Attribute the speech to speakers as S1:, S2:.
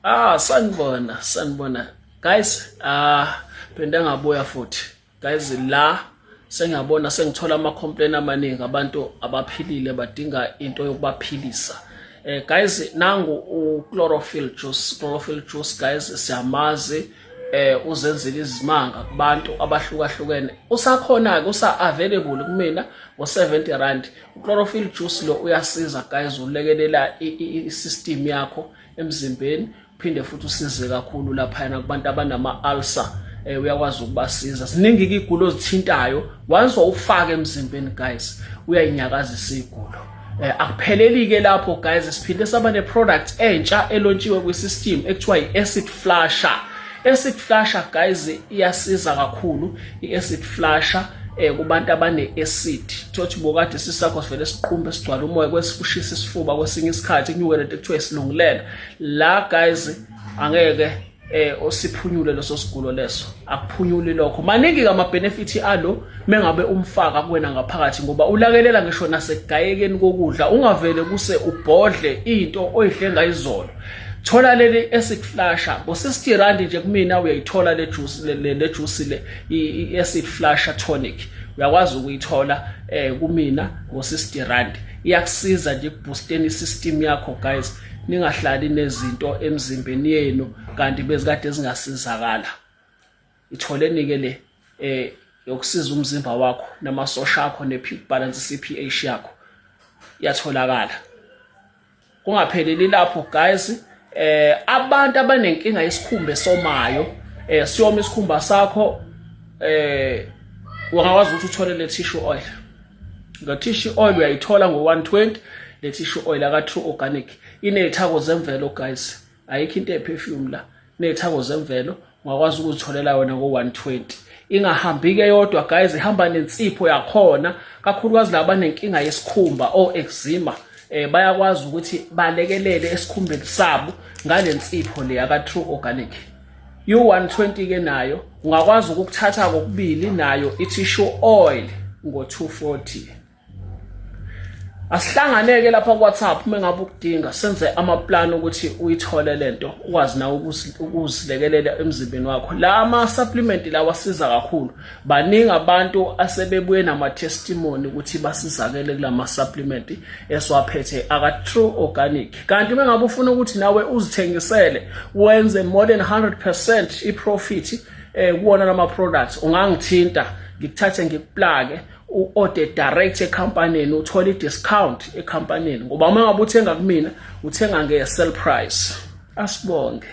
S1: Ah, sanibona, sanibona. Guys, ah phinde ngabuya futhi. Guys, la sengiyabona sengithola ama complaint amaningi abantu abaphilile badinga into yokubaphilisa. Guys, nangu u chlorophyll juice, chlorophyll juice guys siyamazi uzenzile izimanga kubantu abahlukahlukene. Usakhona ke usa available kumina ngo 70 rand. Uchlorophyll juice lo uyasiza guys ulekelela i-system yakho emzimbeni uphinde futhi usize kakhulu laphayana kubantu abanama-ulcer uyakwazi ukubasiza. Ziningi ke igulo ozithintayo once ufaka emzimbeni guys, uyayinyakazisa igulo. Akupheleli ke lapho guys, siphinde saba ne product entsha elontshiwe kwi system ekuthiwa i-acid flusher. Acid flusher guys iyasiza kakhulu i-acid flusher kubantu abane acid. Thothi bokade sisakho sivele siqhumbe sigcwala umoya kwesikushisa isifuba kwesinye isikhathi kunyuke lento ekuthiwa isilungulela. La guys angeke osiphunyule leso sigulo leso, akuphunyuli lokho. Maningi ama benefit alo mengabe umfaka kuwena ngaphakathi ngoba ulakelela ngisho nasekugayekeni kokudla, ungavele kuse ubhodle into oyidle ngayizolo. Thola leli acid flusher ngo 60 rand nje kumina uyayithola le juice le juice le i-acid flusher tonic uyakwazi ukuyithola kumina ngo 60 rand. Iyakusiza nje ekuboosteni isystem yakho guys, ningahlali nezinto emzimbeni yenu kanti bezikade zingasizakala. Itholeni ke le yokusiza umzimba wakho namasosha akho ne balance pH yakho iyatholakala. Kungapheleli lapho guys, abantu abanenkinga yesikhumba esomayo, siyoma isikhumba sakho, ungakwazi ukuthi uthole le tissue oil. Nga tissue oil uyayithola ngo 120. Le tissue oil aka True Organic inezithako zemvelo guys, ayikho into eperfume la, inezithako zemvelo, ungakwazi ukuzitholela yona ngo 120. Ingahambi ke yodwa guys, ihamba nensipho yakhona, kakhulukazi laba banenkinga yesikhumba o eczema, bayakwazi ukuthi balekelele esikhumbeni sabo ngalensipho le yaka True Organic. U120 ke nayo ungakwazi ukukuthatha kokubili nayo i-tissue oil ngo 240. Asihlanganeke lapha ku WhatsApp uma ngabe ukudinga, senze ama plan ukuthi uyithole lento ukwazi nawe ukuzilekelela emzimbeni wakho. La ama supplement lawa asiza kakhulu, baningi abantu asebebuye nama testimony ukuthi basizakele kulama supplement esiwaphethe aka True Organic. Kanti uma ngabe ufuna ukuthi nawe uzithengisele wenze more than 100% i-profit kuwona lama products, ungangithinta ngikuthathe ngikuplake u-order direct ecompanyini uthole i-discount ecompanyini, ngoba uma ngabe uthenga kumina uthenga nge-sell price. Asibonge.